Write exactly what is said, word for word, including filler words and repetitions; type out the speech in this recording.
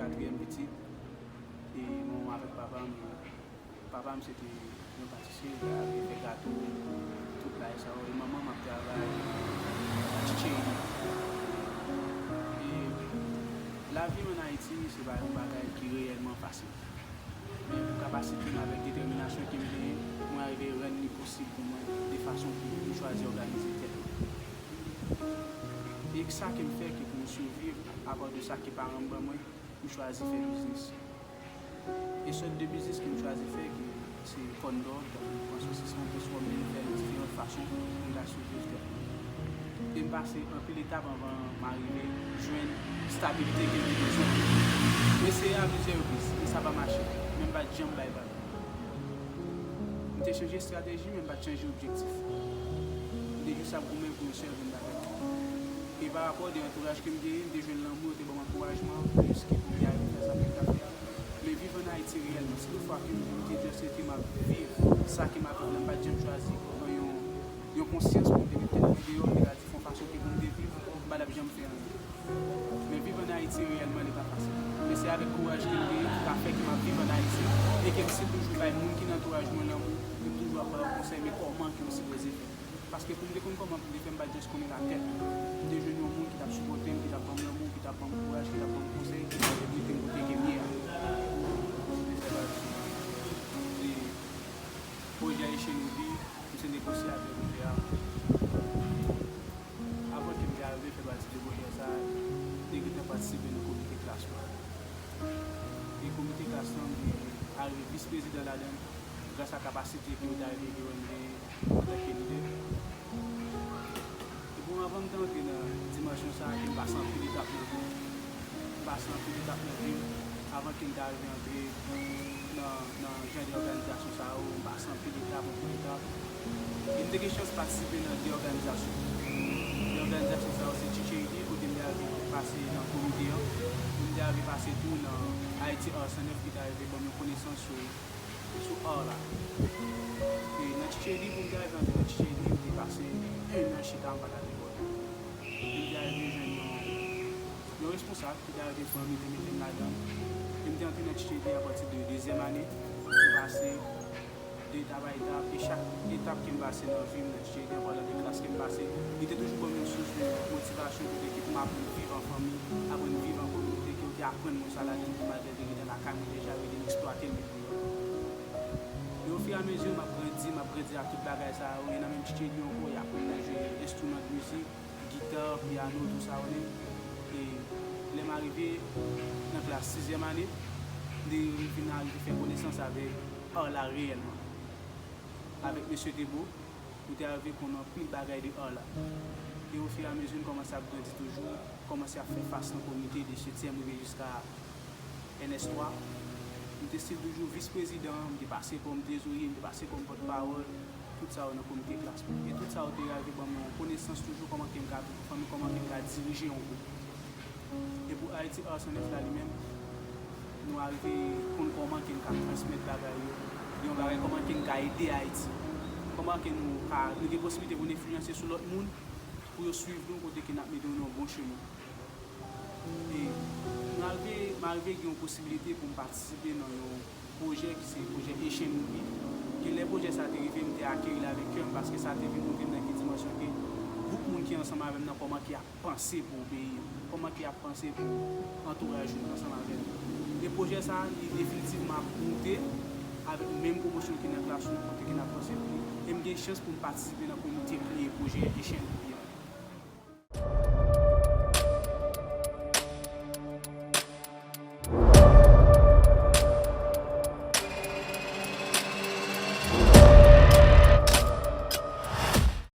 katriyèm pitit. E mwen avèk papa m, papa m se te yon patisye, li te fè gato, tout bagay sa yo. E manman m ap travay nan titjeri. E lavi m ann Ayiti, se pa yon bagay ki reyèlman fasil. Men pou kapasite m avèk detèminasyon ke m genyen, mwen arive rann li posib pou mwen de fason ke m chwazi òganize tèt mwen. E sa ke m fè ke pou m siviv, apa de sa ke paran m ban mwen, m chwazi fè biznis. E sòt de biznis ke m chwazi fè, ke se kòn dòg, tankou pran sosis, pran pweswòm, men m fè l diferan fason pou m ta siviv tèt mwen. E m pase anpil etap anvan m arive jwenn stabilite ke m te bezwen. M eseye a plizyè repriz, men sa pa mache. Men m pa t janm bay vag. M te chanje estrateji, men m pa t chanje objektif. M te jis ap goumen pou yon sèl grenn bagay. E pa rapò de antouraj ke m genyen, m te jwenn lanmou, yo te ban m ankourajman, plis ke pou m te arive fè sa ke m t ap fè a. Men viv ann Ayiti reyèlman, si toutfwa ke m te just rete m ap viv sa ke m ap viv la, m pa t janm chwazi pran yon, yon konsyans pou m te met tèt mwen deyò, m te ka di fè yon fason ke pou m te viv, m pa t ap janm fè anyen. Men viv ann Ayiti reyèlman, li pa fasil. Men se avèk kouraj ke m genyen ki ka fè ke m ap viv ann Ayiti e ke m still toujou bay moun ki nan antouraj mwen lanmou, e m toujou ap ba yo konsèy, men kòman ke yo sipoze fè. Paske pou m te konn kòman pou m te fè, m pa t just konnen la tèt. M te jwenn yon moun ki t ap sipòte m, ki t ap ban m lanmou, ki t ap ban m kouraj, ki t ap ban m konsèy, ki t ap ede m rive kote ke m ye a. M te fè pati de pwojè Echenn Ruby, m se negosye avè pwojè a. Avan ke m te arive fè pati de pwojè sa a, m te gentan patisipe nan komite klas lan. E komite klas lan, m te arive vis prezidan ladan l, gras a kapasite ke yo te arive gen antanke lidè. E bon, avan m te antre nan dimansyon sa a, ke m pase anpil etap nan vi m. M pase anpil etap nan vi m avan ke m te arive antre nan, nan jan de òganizasyon sa yo. M pase anpil etap, anpil etap. E m te gen chans patisipe nan de òganizasyon. De òganizasyon sa yo se Tchitcheydi, kote m te arive pase nan komite an. E m te arive pase tou nan Haiti Art Center ki te arive ban m yon konesans sou sou art la. E nan Tchitcheydi, pou m te arive antre nan Tchitcheydi, m te pase en an chita, m pa t ale lekòl. E m te arive jwenn yon, yon responsab ki te arive pran m, li te mete m ladan l. E m te antre nan Tchitcheydi apati de dezyèm ane. M pase de etap a etap, e chak etap ke m pase nan vi m nan Tchitcheydi, an palan de klas ke m pase, li te toujou ban m yon sous de motivasyon kote ke pou m aprann viv an fanmi, aprann viv an kominote, ke yo te aprann mwen sa ladan l, ke malgre ke m te lakay mwen deja, yo te eksplwate m. E ofiramezi, m ap grandi, m ap grandi ak tout bagay sa yo. E nan menm Tchitcheydi ankò, y aprann mwen jwe enstriman de mizik, gita, pyano, tou sa, w konnen. E lè m arive nan klas sizyèm ane, m te vin arive fè konesans avèk art la reyèlman. Avèk mesye Debo, m te arive konn anpil bagay de art la. E ofiramezi, m kòmanse ap grandi toujou, kòmanse ap fè fas nan komite de setyèm rive jiska N S twa. M te still toujou vis prezidan, m te pase kòm trezorye, m te pase kòm pòtpawòl, tout sa yo nan komite klas mwen. E tout sa yo te rive ban mwen yon konesans toujou kòman ke m ka viv an fanmi, kòman ke m ka dirije yon gwoup. E pou Haiti Art Center la li menm, nou arive konn kòman ke n ka transmèt bagay yo. Yon bagay, kòman ke n ka ede Ayiti. Kòman ke nou ka, nou gen posiblite pou n enfliyanse sou lòt moun, pou yo swiv nou kote ke n ap mete yo nan yon bon chemen. E m arive, m arive gen yon posiblite pou m patisipe nan yon pwojè ki se pwojè Echenn Ruby. Ke lè pwojè sa te rive, m te akeyi l avèk kè m, paske sa te vin montre m nan ki dimansyon ke gwoup moun ki ansanm avè m nan, kòman ki ap panse pou peyi yo, kòman ki ap panse pou antouraj yo ansanm avè m. E pwojè sa a, li definitivman ap moute avèk menm pwomosyon ki nan klas nou, kote ke n ap panse pou li. E m gen chans pou m patisipe nan komite kreye pwojè Echenn Ruby.